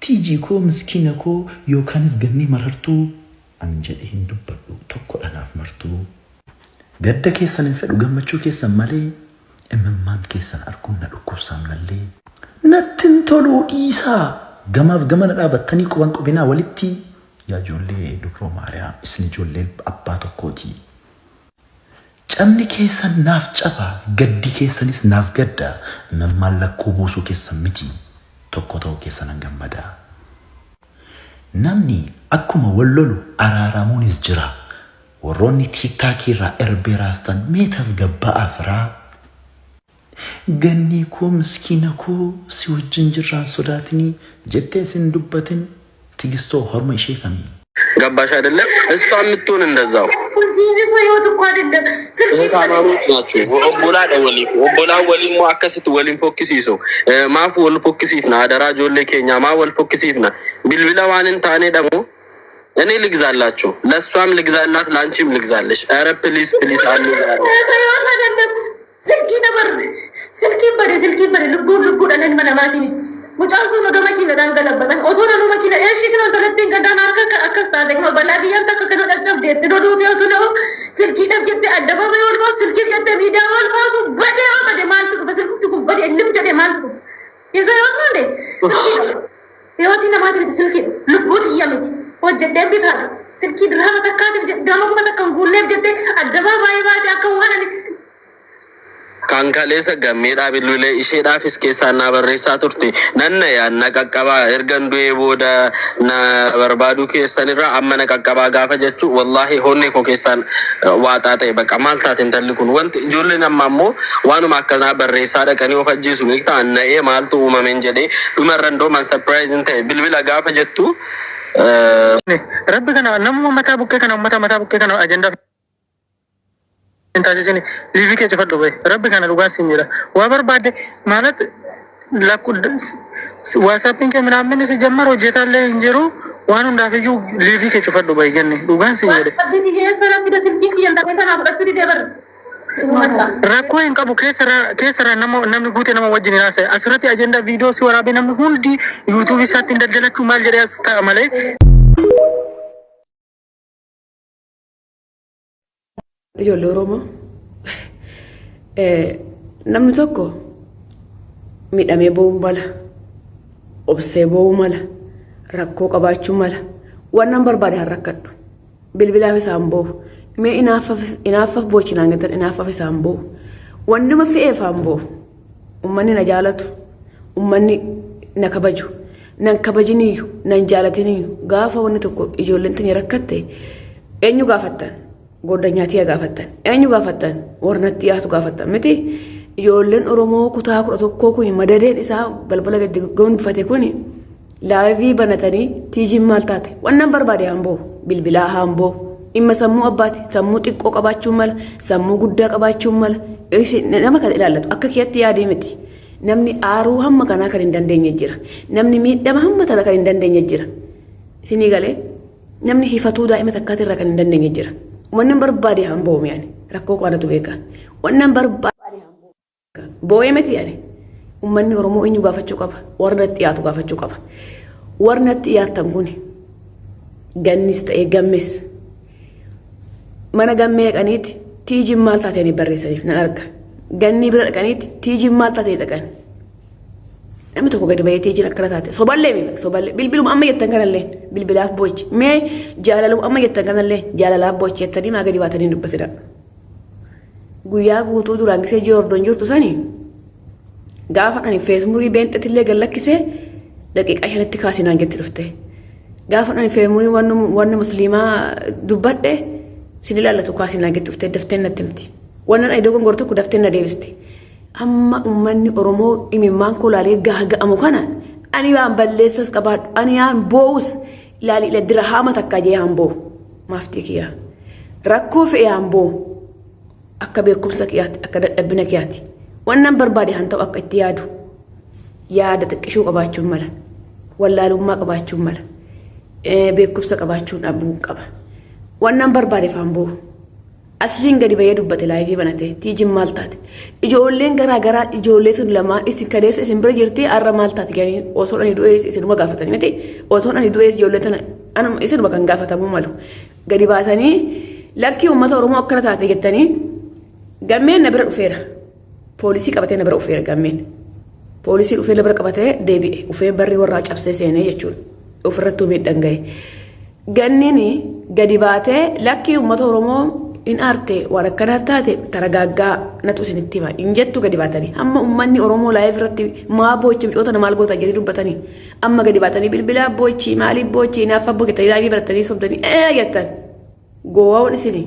Tiijii koo miskiina koo yookaanis Gannii marartuu An jedhe hin dubbadhu tokkodha naaf martuu. Gadda keessan hin fedhu gammachuu keessan malee Imimmaan keessan arguun na dhukkubsa amnallee. Natti hin toluu dhiisaa gamaaf gamana dhaabattanii quban qubinaa walitti Yaa ijoollee dubroo Maariyaam isin ijoollee abbaa tokkootii. Cabni keessan naaf caba, gaddi keessanis naaf gadda, imimmaan lakkuu buusuu keessan miti, tokko ta'uu keessanan gammada. Namni akkuma wal lolu araaramuunis jira. Warroonni tiiktaakii irraa erbee raastan mee tasgabbaa'aa firaa. Gannii koo miskiina koo si wajjin jirraan sodaatinii jettee sin dubbatin tigistoo horma ishee kamii? ገባሽ አይደለም? እሷ የምትሆን እንደዛው ስልክ ታማሚዎች ናችሁ። ኦቦላ ወሊፍ ኦቦላ ወሊሞ አከስት ወሊን ፎክሲሶ ማፍ ወል ፎክሲፍና አደራ ጆሌ ኬኛ ማ ወል ፎክሲፍና ቢልቢላ ዋንን ታኔ ደግሞ እኔ ልግዛላችሁ፣ ለእሷም ልግዛላት፣ ለአንቺም ልግዛለሽ። ኧረ ፕሊዝ ፕሊዝ አሉ Silkii dabarre silkiin bade silkiin bade lubbuun lubbuudhaan ilma namaati miti. Mucaan sun odoo makiinadhaan galabbatan otoo nanuu makiina eeshii kinoo intalattiin gandaan harka akkas taate kuma balaa biyyaan takka kanoo caccabdeetti doduuti otoo nama silkiidhaaf jettee addabaabayii ol baasu silkiif jettee miidiyaa ol baasu badee yoo bade maaltu dhufa silkumti kun badee illim jedhee maaltu dhufa. Yesuus yoo ta'u silkii Hiyootii namaati miti silkii lubbuu tiyya miti hojjedheen bitaadha. Silkii dirhama takkaatiif jedhe dirhama 1000 hin guunneef jettee addabaabaayii baate akka waan ani Kan kaleessa gammeedhaa bilbilee isheedhaafis keessaan naa barreessaa turte. Nan naya na qaqqabaa ergan du'ee booda na barbaaduu keessanirraa amma na qaqqabaa gaafa jechu wallaahi honnee koo keessaan waaxaa ta'e baqa maal taate intalli kun wanti ijoolleen amma ammoo waanuma akkanaa barreessaa dhaqanii of ajjeesu beektaa an na'ee maaltu uumameen jedhee dhumarra indoom an surprise hin ta'e bilbila gaafa jettu Rabbi kana namuma mataa buqqee kana ummata mataa buqqee kana ajandaa hin taasisini liivii kee cufadhu bahi rabbi kana dhugaa siin jedha waa barbaadde maalat lakku waasaappiin kee minaamin si jammar hojjetaallee hin jiru waan hundaaf iyyuu liivii kee cufadhu bahi ganni dhugaan siin jedhe. Abdii kiyya eessa na fida silkiin kiyya intala tanaa fudhachuu didee bar. Uummata. Rakkoo hin qabu keessarraa keessarraa nama namni guute nama wajjin hin haasa'e asirratti ajandaa viidiyoo si waraabee namni hundi yuutuubii isaatti hin daldalachuu maal jedhee as ta'a malee. Ijoollee Oromoo namni tokko miidhamee boo'uu mala, obsee boo'uu mala, rakkoo qabaachuu mala, wannan barbaade haa rakkadhu. Bilbilaaf isaan boo'u. Mee inaaffaf boochinaan jettan inaaffaf isaan boo'u. Wannuma fe'eef haan boo'u. Ummanni na jaalatu, ummanni na kabaju, nan kabajiniyyu, nan jaalatiniyyu gaafa wanni tokko ijoolleen tuni rakkatte eenyu gaafattan? Gooddanyaa tiyya gaafattan. Eenyu gaafattan? Warra natti dhiyaatu gaafattan miti. Ijoolleen Oromoo kutaa 11 kun madadeen isaa balbala gadi gonfate kun laayivii banatanii tiijiin maal taate? Wannan barbaade haan boo'u. Bilbilaa haan boo'u. Dhimma sammuu abbaati. Sammuu xiqqoo qabaachuun mala. Sammuu guddaa qabaachuun mala. Nama kan ilaallatu akka kiyatti yaadee miti. Namni aaruu hamma kanaa kan hin dandeenye jira. Namni miidhama hamma tana kan hin dandeenye jira. Isinii galee? Namni hifatuu daa'ima takkaati irraa kan hin dandeenye jira. Wannan barbaade haan boo'u ani. Rakkoo koo anatu beeka. Wannan barbaade haan boo'u. Boo'ee miti ani. Uummanni Oromoo eenyu gaafachuu qaba? Warra natti dhiyaatu gaafachuu qaba. Warri natti dhiyaattan kun gannis ta'ee gammes mana gammee dhaqaniiti tiijiin maal taatee barreessaniif nan arga. Gannii bira dhaqaniiti tiijiin maal taatee dhaqan. Namni tokko gadi bahee tiijiin akkana taate soballee mi soballee bilbiluma amma jettan kanallee bilbilaaf boochi mee jaalaluma amma jettan kanallee jaalalaaf boochi jettanii maa gadi baatanii dubbatina. Guyyaa guutuu duraan gisee joordoon jirtu sani gaafa ani feesmuurii beenxetillee gad lakkisee daqiiqaa shanitti kaasinaan jetti dhufte. Gaafa ani feesmuurii wanni musliimaa dubbadhe sin ilaallatu kaasinaan jetti dhuftee daftee natti himti. Wannan ani dogongor tokko daftee na deebisti. Amma ummanni Oromoo imimmaan koo laalee gaaga'amu kana ani waan balleessas qabaadhu ani yaan boo'us ilaali ila dirhaama takkaa jee haan boo'u maaftii kiyyaa rakkoo fe'e haan boo'u akka beekumsa kiyyaatti akka dadhabbina kiyyaatti wannan barbaade haan ta'u akka itti yaadu yaada xiqqishuu qabaachuun mala wallaalummaa qabaachuun mala beekumsa qabaachuun dhabuu qaba wannan barbaade faan boo'u. Asliin gadi bahee dubbate live banate. Tiijiin maal taate? Ijoolleen garaa garaa ijoollee tun lamaan isin kaleessa isin bira jirti, har'a maal taate jedhanii osoo ani du'ees isinuma gaafatanii miti. Osoo ani du'ees ijoollee tana anuma isinuma kan gaafatamuu malu. Gadi baasanii lakkii uummata Oromoo akkana taate jettanii. Gammeen na bira dhufeera. Poolisii qabatee na bira dhufeera gammeen. Poolisii dhufee na bira qabatee deebi'e. Dhufee barri warraa cabsee seenee jechuudha. Ofirrattuu miidhaan gahe. Ganniin gadi baatee lakkii uummata Oromoo hin aarte, waan akkanaa taate, taragaaggaa natu isinitti hima hin jettu gadi baatanii. Hamma uummanni Oromoo live irratti maa boochi, micoota na maal goota jedhanii dubbatanii, amma gadi baatanii bilbilaa boochi, maaliif boochi, hinaaffaa boochi, live baratanii sobdanii ee jettan. Gowwaawwan isinii.